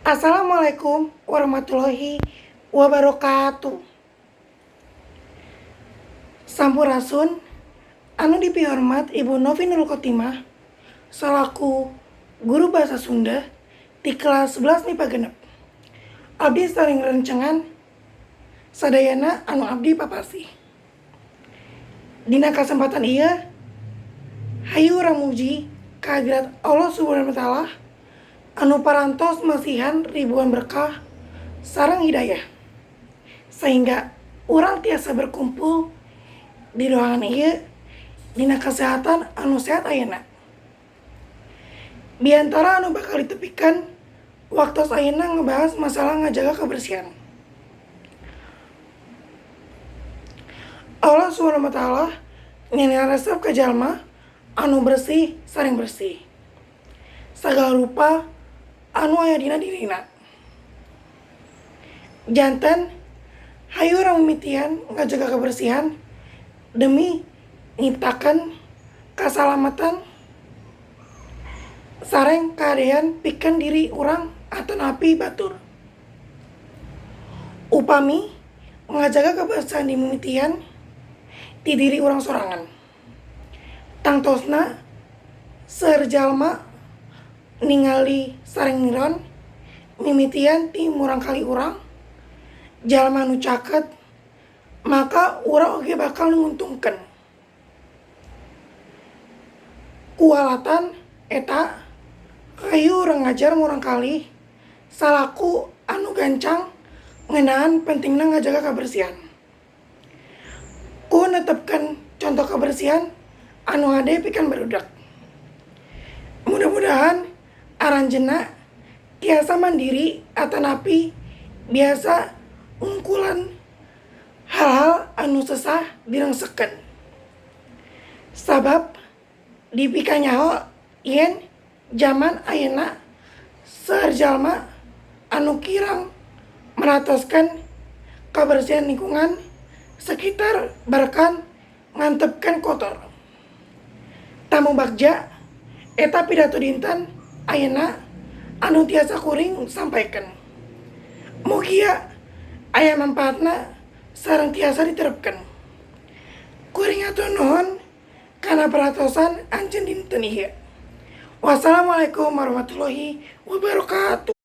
Assalamualaikum warahmatullahi wabarakatuh. Sampurasun anu dipihormat Ibu Novi Nurul Khotimah salaku guru bahasa Sunda di kelas 11 MIPA 6. Abdi sareng rencengan sadayana anu abdi papasih. Dina kasempatan ieu hayu urang muji kehadirat Allah Subhanahu wa taala anu parantos masihan ribuan berkah sareng hidayah sehingga urang tiasa berkumpul di ruangan ieu dina kesehatan anu sehat ayeuna. Biantara anu bakal ditepikan waktos ayeuna ngebahas masalah ngajaga kebersihan. Allah Subhanahu wa taala nyanyian resep ka jalma anu bersih sareng bersih. Sagala rupa anu aya dina dirina. Janten hayu urang mimitian ngajaga kebersihan demi nyiptakeun kasalamatan sareng kahadean pikeun diri urang atanapi batur. Upami ngajaga kebersihan dimimitian ti diri urang sorangan. Tangtosna seueur jalma ningali sareng niron mimitian ti murangkalih urang jalma nu caket maka urang oge bakal nguntungkeun. Kualatan eta hayu urang ngajar murangkalih salaku anu gancang ngeunaan pentingna ngajaga kabersihan. Ku netepkeun contoh kebersihan anu hade pikeun barudak. Mudah-mudahan aranjeunna tiasa mandiri atanapi biasa ungkulan hal-hal anu sesah direngsekeun. Sabab dipikanyaho yen jaman ayeuna seueur jalma anu kirang meratoskeun kabersihan lingkungan sekitar barkan ngantepkeun kotor. Tamu bagja eta pidato dinten ayeuna anu tiasa kuring sampaikeun. Mugia aya manfaatna sareng tiasa diterapkeun. Kuring hatur nuhun kana perhatosan anjeun dinten ieu. Wassalamualaikum warahmatullahi wabarakatuh.